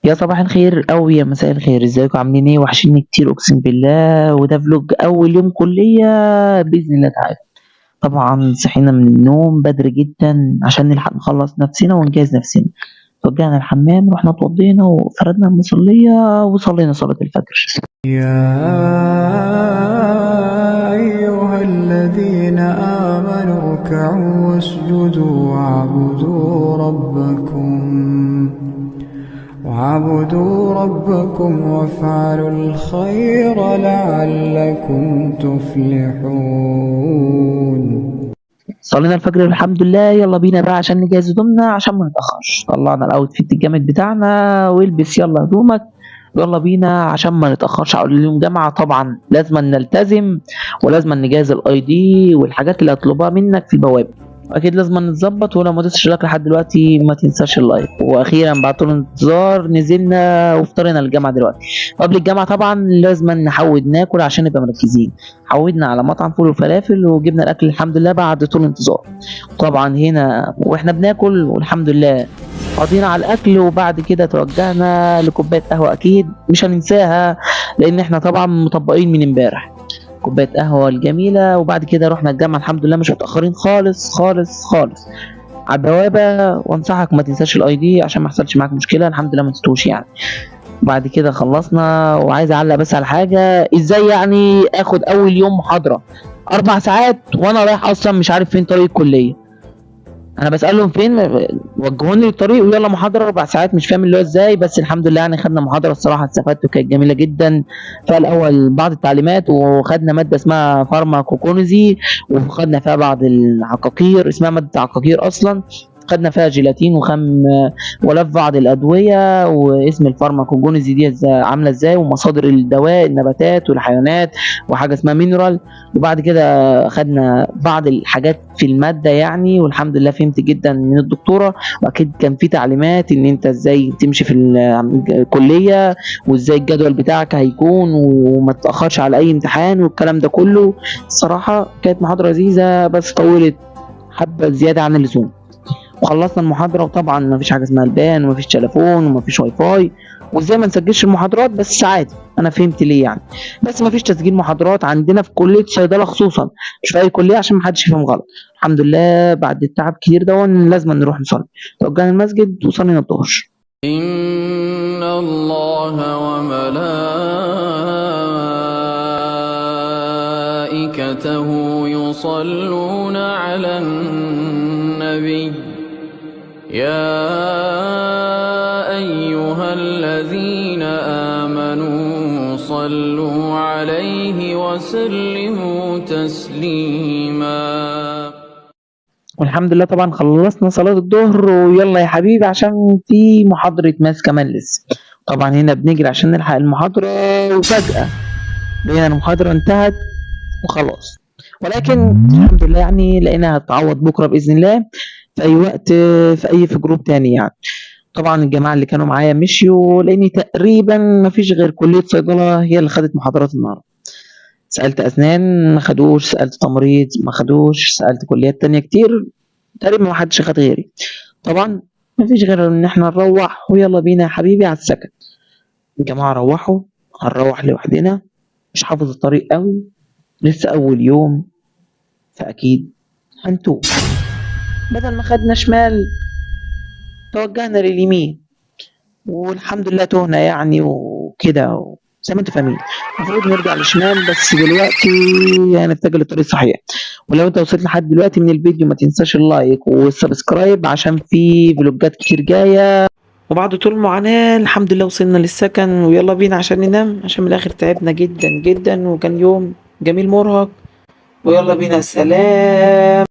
يا صباح الخير أو يا مساء الخير، ازيكم عاملين ايه؟ وحشيني كتير اقسم بالله. وده vlog اول يوم كلية بإذن الله تعالى. طبعا صحينا من النوم بدري جدا عشان نلحق نخلص نفسنا ونجهز نفسنا. توجهنا الحمام، رحنا اتوضينا وفردنا المصلية وصلينا صلاة الفجر. يا أيها الذين آمنوا اركعوا واسجدوا واعبدوا ربكم وافعلوا الخير لعلكم تفلحون. صلينا الفجر الحمد لله. يلا بينا بقى عشان نجهز هدومنا عشان ما نتأخرش. طلعنا ال outfit الجامد بتاعنا والبس يلا هدومك، يلا بينا عشان ما نتأخرش على اليوم جامعة. طبعا لازم نلتزم ولازم نجهز ال ID والحاجات اللي هطلبها منك في البوابة، اكيد لازم نتظبط. ولو ما دوستش like لحد دلوقتي ما تنساش ال like. واخيرا بعد طول انتظار نزلنا وفطرنا الجامعة دلوقتي. قبل الجامعة طبعا لازم نحود ناكل عشان نبقى مركزين. حودنا على مطعم فول وفلافل وجبنا الاكل الحمد لله بعد طول انتظار. طبعا هنا واحنا بناكل والحمد لله قضينا على الاكل، وبعد كده توجهنا لكوبايه قهوة اكيد مش هننساها لان احنا طبعا مطبقين من امبارح. كوباية قهوة الجميلة، وبعد كده رحنا الجامعة الحمد لله مش متاخرين خالص خالص خالص على البوابة. وانصحك ما تنساش ال ID عشان ما يحصلش معاك مشكلة، الحمد لله ما نسيتوش يعني. بعد كده خلصنا. وعايز اعلق بس على حاجة، ازاي يعني اخد اول يوم محاضرة 4 ساعات وانا رايح اصلا مش عارف فين طريق الكلية؟ انا بسالهم فين، وجهوني للطريق ويلا محاضرة 4 ساعات، مش فاهم اللي هو ازاي. بس الحمد لله يعني خدنا محاضرة الصراحة استفدت وكانت جميلة جدا. فالاول بعض التعليمات، وخدنا مادة اسمها pharmacognosy، وخدنا فيها بعض العقاقير اسمها مادة عقاقير اصلا، خدنا فيها جيلاتين وخم ولف بعض الادوية واسم ال pharmacognosy دي عامله ازاي، ومصادر الدواء النباتات والحيوانات، وحاجه اسمها mineral. وبعد كده خدنا بعض الحاجات في المادة يعني، والحمد لله فهمت جدا من الدكتورة. واكيد كان في تعليمات ان انت ازاي تمشي في الكلية وازاي الجدول بتاعك هيكون وما تتاخرش على اي امتحان والكلام ده كله. الصراحة كانت محاضرة لذيذة بس طولت حبه زيادة عن اللزوم. وخلصنا المحاضرة، وطبعا ما فيش حاجة اسمها البان وما فيش تليفون وما فيش واي فاي، وازاي ما نسجلش المحاضرات، بس عادي انا فهمت ليه يعني. بس ما فيش تسجيل محاضرات عندنا في كليه صيدلة خصوصا، مش في اي كليه عشان ما حدش يفهم غلط. الحمد لله بعد التعب كتير ده لازم نروح نصلي. توجهنا المسجد وصلينا الظهر. إن الله وملائكته يصلون على النبي يا أيها الذين آمنوا صلوا عليه وسلموا تسليما. والحمد لله طبعا خلصنا صلاة الظهر، ويلا يا حبيبي عشان في محاضرة math كمان لسه. طبعا هنا بنجري عشان نلحق المحاضرة، وفجأة لقينا المحاضرة انتهت وخلاص. ولكن الحمد لله يعني لقيناها هتتعوض بكرة بإذن الله في أي وقت في group تاني يعني. طبعا الجماعة اللي كانوا معايا مشيوا، لأني تقريبا مفيش غير كلية صيدلة هي اللي خدت محاضرات النهاردة. سألت أسنان ما خدوش، سألت تمريض ما خدوش، سألت كليات تانية كتير، تقريبا ما حدش خد غيري. طبعا مفيش غير إن احنا نروح، ويلا بينا يا حبيبي على السكن. الجماعة روحوا، هنروح لوحدنا، مش حافظ الطريق قوي، لسه أول يوم، فأكيد هنتوه. بدل ما خدنا شمال توجهنا لليمين، والحمد لله تهنا يعني وكده زي ما انتوا فاهمين. المفروض نرجع للشمال، بس دلوقتي هنتجه للطريق الصحيح. ولو انت وصلت لحد دلوقتي من الفيديو ما تنساش ال like وال subscribe عشان في فلوجات كتير جاية. وبعد طول معاناة الحمد لله وصلنا للسكن، ويلا بينا عشان ننام، عشان من الاخر تعبنا جدا جدا، وكان يوم جميل مرهق. ويلا بينا، سلام.